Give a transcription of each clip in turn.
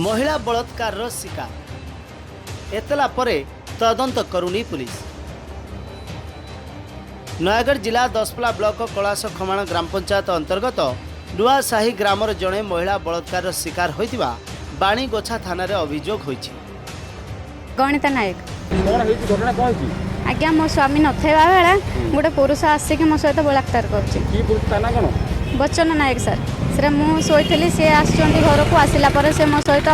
ମହିଳା ବଳାତ୍କାରର ଶିକାର, ଏତଲା ପରେ ତଦନ୍ତ କରୁନି ପୁଲିସ। ନୟାଗଡ଼ ଜିଲ୍ଲା ଦଶପଲ୍ଲା ବ୍ଲକ କଳାସ ଖମାଣ ଗ୍ରାମ ପଞ୍ଚାୟତ ଅନ୍ତର୍ଗତ ନୂଆସାହି ଗ୍ରାମର ଜଣେ ମହିଳା ବଳାତ୍କାରର ଶିକାର ହୋଇଥିବା ବାଣୀଗୋଛା ଥାନାରେ ଅଭିଯୋଗ ହୋଇଛି। ଗଣିତା ନାୟକ। କ'ଣ ହେଇଛି? ଘଟଣା କ'ଣ ହେଇଛି? ଆଜ୍ଞା, ମୋ ସ୍ୱାମୀ ନଥିବା ବେଳେ ଗୋଟେ ପୁରୁଷ ଆସିକି ମୋ ସହିତ ବଳାତ୍କାର କରୁଛି। କି ପୁରୁଷ, ତା ନାଁ କ'ଣ? ବଚନ ନାୟକ ସାର୍। ସେଟା ମୁଁ ଶୋଇଥିଲି, ସିଏ ଆସିଛନ୍ତି ଘରକୁ। ଆସିଲା ପରେ ସେ ମୋ ସହିତ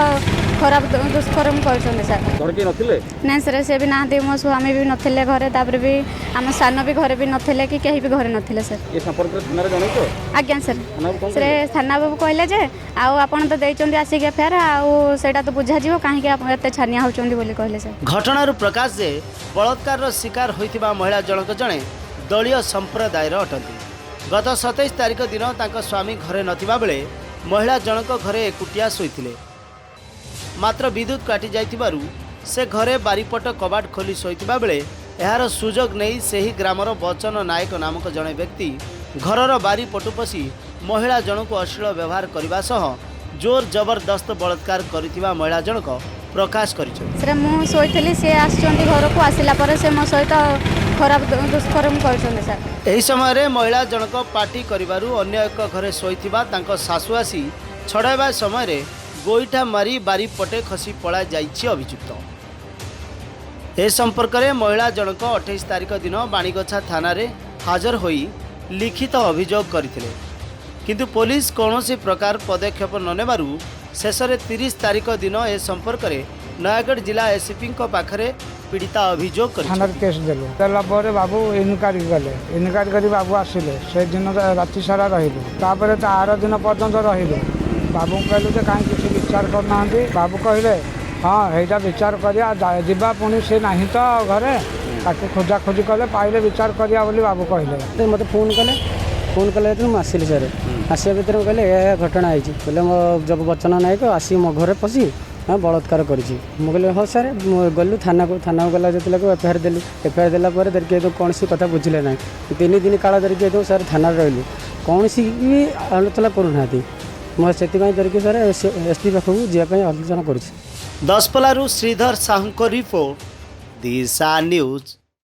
ଖରାପ ଦୁଷ୍କର୍ମ କରୁଛନ୍ତି ସାର୍। ଘରେ କେହି ନଥିଲେ? ନାଇଁ ସାର୍, ସେ ବି ନାହାନ୍ତି, ମୋ ସ୍ୱାମୀ ବି ନଥିଲେ ଘରେ, ତାପରେ ବି ଆମ ସାନ ବି ଘରେ ବି ନଥିଲେ କି କେହି ବି ଘରେ ନଥିଲେ ସାର୍। ଏ ସମ୍ପର୍କରେ ଥାନାରେ ଜଣେଇଛ? ଆଜ୍ଞା ସାର୍। ଥାନାକୁ କ'ଣ? ସେ ଥାନା ବାବୁ କହିଲେ ଯେ ଆଉ ଆପଣ ତ ଦେଇଛନ୍ତି ଆସିକି ଏଫଆଇଆର୍, ଆଉ ସେଇଟା ତ ବୁଝାଯିବ, କାହିଁକି ଆପଣ ଏତେ ଛାନିଆ ହେଉଛନ୍ତି ବୋଲି କହିଲେ ସାର୍। ଘଟଣାରୁ ପ୍ରକାଶ ଯେ ବଳାତ୍କାରର ଶିକାର ହୋଇଥିବା ମହିଳା ଜଣକ ଜଣେ ଦଳୀୟ ସମ୍ପ୍ରଦାୟର ଅଟନ୍ତି। ଗତ 27 ତାରିଖ ଦିନ ତାଙ୍କ ସ୍ୱାମୀ ଘରେ ନଥିବା ବେଳେ ମହିଳା ଜଣକ ଘରେ ଏକୁଟିଆ ଶୋଇଥିଲେ। ମାତ୍ର ବିଦ୍ୟୁତ୍ କାଟି ଯାଇଥିବାରୁ ସେ ଘରେ ବାରିପଟ କବାଟ ଖୋଲି ଶୋଇଥିବା ବେଳେ ଏହାର ସୁଯୋଗ ନେଇ ସେହି ଗ୍ରାମର ବଚନ ନାୟକ ନାମକ ଜଣେ ବ୍ୟକ୍ତି ଘରର ବାରିପଟୁ ପଶି ମହିଳା ଜଣକୁ ଅଶ୍ଳୀଳ ବ୍ୟବହାର କରିବା ସହ ଜୋର ଜବରଦସ୍ତ ବଳାତ୍କାର କରିଥିବା ମହିଳା ଜଣକ ପ୍ରକାଶ କରିଛନ୍ତି। ସେଟା ମୁଁ ଶୋଇଥିଲି, ସିଏ ଆସିଛନ୍ତି ଘରକୁ। ଆସିଲା ପରେ ସେ ମୋ ସହିତ ଖରାପ ଦୁଷ୍କର୍ମ କରୁଛନ୍ତି ସାର୍। ଏହି ସମୟରେ ମହିଳା ଜଣକ ପାଟି କରିବାରୁ ଅନ୍ୟ ଏକ ଘରେ ଶୋଇଥିବା ତାଙ୍କ ଶାଶୁ ଆସି ଛଡ଼ାଇବା ସମୟରେ ଗୋଇଠା ମାରି ବାରିପଟେ ଖସି ପଳାଯାଇଛି ଅଭିଯୁକ୍ତ। ଏ ସମ୍ପର୍କରେ ମହିଳା ଜଣକ 28 ତାରିଖ ଦିନ ବାଣୀଗୋଛା ଥାନାରେ ହାଜର ହୋଇ ଲିଖିତ ଅଭିଯୋଗ କରିଥିଲେ। କିନ୍ତୁ ପୋଲିସ କୌଣସି ପ୍ରକାର ପଦକ୍ଷେପ ନ ନେବାରୁ ଶେଷରେ 30 ତାରିଖ ଦିନ ଏ ସମ୍ପର୍କରେ ନୟାଗଡ଼ ଜିଲ୍ଲା ଏସିପିଙ୍କ ପାଖରେ ପୀଡ଼ିତା ଅଭିଯୋଗ ଥାନାରେ କରିଛନ୍ତି। କେସ୍ ଦେଲୁ। ଦେଲା ପରେ ବାବୁ ଇନକ୍ୱାରି କଲେ। ଇନକ୍ୱାରି କରି ବାବୁ ଆସିଲେ। ସେଦିନ ରାତି ସାରା ରହିଲୁ, ତାପରେ ତା ଆର ଦିନ ପର୍ଯ୍ୟନ୍ତ ରହିଲୁ। ବାବୁଙ୍କୁ କହିଲୁ ଯେ କାହିଁ କିଛି ବିଚାର କରୁନାହାନ୍ତି? ବାବୁ କହିଲେ, ହଁ, ଏଇଟା ବିଚାର କରିବା, ଯିବା ପୁଣି, ସେ ନାହିଁ ତ ଘରେ, ତାକୁ ଖୋଜାଖୋଜି କଲେ ପାଇଲେ ବିଚାର କରିବା ବୋଲି ବାବୁ କହିଲେ। ମୋତେ ଫୋନ୍ କଲେ। ଫୋନ୍ କଲେ ଯେତେବେଳେ ମୁଁ ଆସିଲି ସାର୍, ଆସିବା ଭିତରେ ମୁଁ କହିଲେ ଏହା ଏହା ଘଟଣା ହେଇଛି। କହିଲେ ମୋ ଜବ ବଚନ ନାୟକ ଆସିକି ମୋ ଘରେ ପଶି, ହଁ, ବଳାତ୍କାର କରିଛି। ମୁଁ କହିଲି ହଁ ସାର୍। ମୁଁ ଗଲୁ ଥାନାକୁ। ଥାନାକୁ ଗଲା ଯେତେବେଳେ ଏଫଆଇଆର୍ ଦେଲୁ। ଏଫଆଇଆର୍ ଦେଲା ପରେ ଧରିକି ତ କୌଣସି କଥା ବୁଝିଲେ ନାହିଁ। 3 ଦିନ କାଳ ଧରିକି ତ ସାର୍ ଥାନାରେ ରହିଲୁ, କୌଣସି ବି ଆଲୋଚନା କରୁନାହାନ୍ତି। ମୁଁ ସେଥିପାଇଁ ଧରିକି ସାର୍ ଏସ୍ ପି ପାଖକୁ ଯିବା ପାଇଁ ଆଲୋଚନା କରୁଛି। ଦଶପଲ୍ଲାରୁ ଶ୍ରୀଧର ସାହୁଙ୍କ ରିପୋର୍ଟ, ଦିଶା ନ୍ୟୁଜ୍।